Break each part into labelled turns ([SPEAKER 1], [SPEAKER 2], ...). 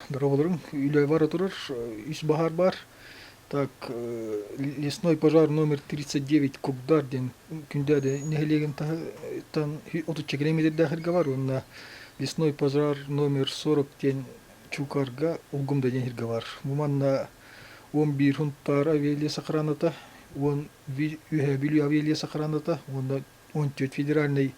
[SPEAKER 1] Дороголорум үлэ бара турар, үс баһаар баар. Так, лесной пожар номер 39 Кугдар диэн Күндээдэ нэһилиэгин таһыттан 30 километрдаах сиргэ бар уонна лесной пожар номер 40 диэн Чуукарга Улгумда диэн сиргэ бар. Бу манна 11 Сунтаар авиалес охраната, 10 Үөһээ Бүлүү авиалес охраната уонна 14 федеральнай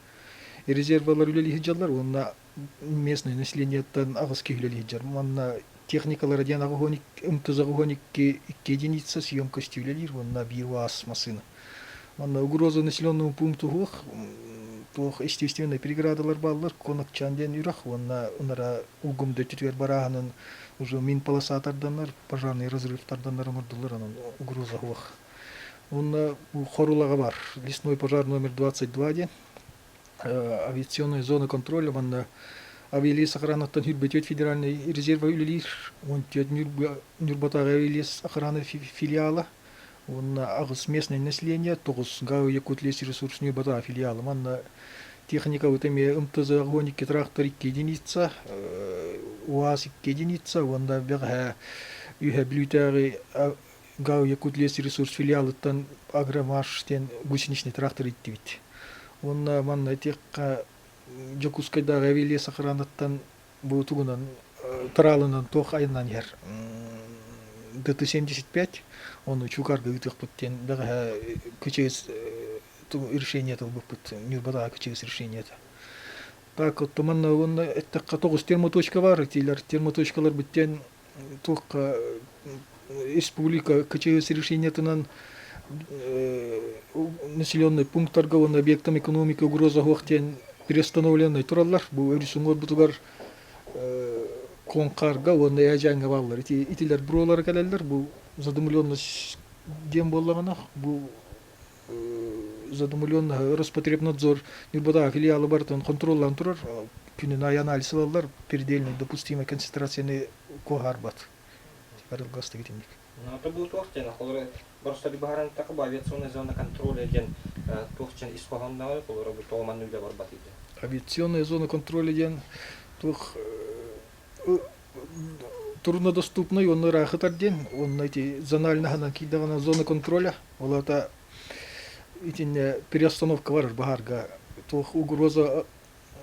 [SPEAKER 1] резервалар үлэлии сылдьаллар уонна местное населениеттан аҕыс киһи үлэлии сылдьар. Манна техникалара диэн МТЗ 82 икки единица съемка үлэлиир уонна биир УАЗ массыына. Манна угроза населенному пункту суох, туох естественнай преградалар бааллар, Конокчан диэн үрэх уонна ынара Улгумда өттүтүгэр барааһынын уже мин полоса тарданнар, пожарный разрыв тарданнар оҥордулар, онон угроза суох. Уонна Хорулаҕа бар лесной пожар номер 22 диэн авиационная зона контроля манна авиалес охранаттан Хүрбэтиэт федеральнай резервэ үлэлиир 14 Ньурбатааҕы авиалес охрана филиала уонна аҕыс местное население тоҕус ГАУ Якутлесресурс Ньурбатааҕы филиала манна техникабыт эмиэ МТЗ 12 трактор 2 единица УАЗ 2 единица уонна бэҕэһээ Үһэ Бүлүүтээҕи ГАУ Якутлесресурс филиалыттан Агромаш диэн гусеничный трактор иттибит. Уонна манна этиэххэ Дьокуускайдааҕы авиалес охранаттан бу тугунан тыраалынан туох айаннаан иһэр ДТ-75 ону Чуукарга ыытыахпыт диэн бэҕэһээ КЧС решение ылбыппыт Ньурбатааҕы КЧС решениета. Так вот манна уонна эттэххэ тоҕус термоточка баар итилэр термоточкалар бүттэн туохха республика КЧС решениетынан населенный пункттарга уонна объектам экономики угроза суох диэн приостановленный тураллар. Бу өрүс уҥуорбутугар Куоҥхаарга уонна Ээдьээҥҥэ бааллар. Ити итилэр буруолара кэлэллэр. Бу задымленность диэн буоллаҕына, бу задымленность Роспотребнадзор Ньурбатааҕы филиалы барытын хонтуруоллаан турар. Күнүн аайы анализ ылаллар, предельный допустимой концентрацияны куоһаарбат. Арылгастык итинник.
[SPEAKER 2] Это бу туох диэн, холобура, просто быһааран бу авиационная зона контроля диэн туох диэн ис хоһооннооҕой, холобура, бу тоҕо манна үлэ барбат диэн.
[SPEAKER 1] Авиационная зона контроля диэн туох труднодоступный уонна ыраахытар диэн, уонна ити зональнаһынан киирдэҕинэ зона контроля, ол аата итиннэ переостановка барар баһаарга туох угроза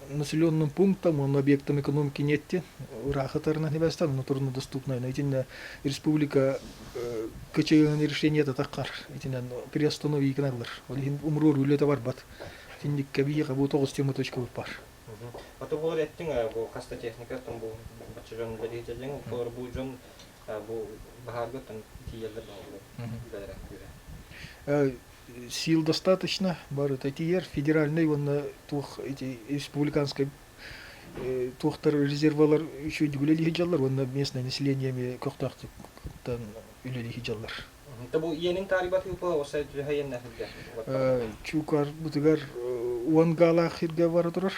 [SPEAKER 1] населенным пунктам уонна объектам экономики нет ыраахытарынан хибэстэн ону труднодоступной итиннэ республика КЧ-ын решениета таххар итинэн приостанови гыналлар ол иһин умруор үлэтэ барбат итинниккэ биһиэхэ бу тоҕус точка бар.
[SPEAKER 2] Ото булар эттиҥ бу хаста техника там бу бачча дьон үлэлиир олор бу дьон бу баһаарга там тиийэллэр үлэлэрэ күүһэ.
[SPEAKER 1] Сил достаточно, барыта тиийэр. Федеральнай уонна туох ити республиканскай туохтар резервалар үчүгэйдик үлэлии сылдьаллар уонна местное население эмиэ көхтөөхтүк үлэлии сылдьаллар.
[SPEAKER 2] Бу иэнин таарыйбат ыыпа оса төһө иэннээх сиргэ?
[SPEAKER 1] Чуукарбытыгар уон гаалаах сиргэ бара турар.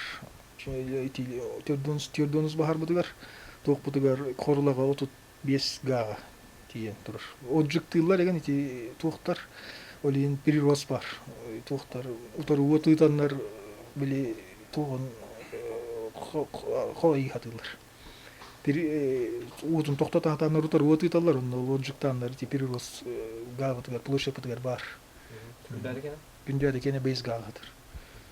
[SPEAKER 1] Ити төрдүөн баһарбытыгар туохпутугар Хорулаҕа 35 гааҕа тиийэн турар. Отжиктыыллар эгэн ити туохтар ол иһин прирост бар. Туохтар утары уот ыытаннар били туоҕун хо ыйхатыылар. Уотун тохтото сатааннар утары уот ыыталлар, онно ол отжиктааннар ити прирост гаабытыгар, площадьпытыгар баар.
[SPEAKER 2] Күндээдэ кэнэ?
[SPEAKER 1] Күндээдэ кэнэ бейс гаалатыр.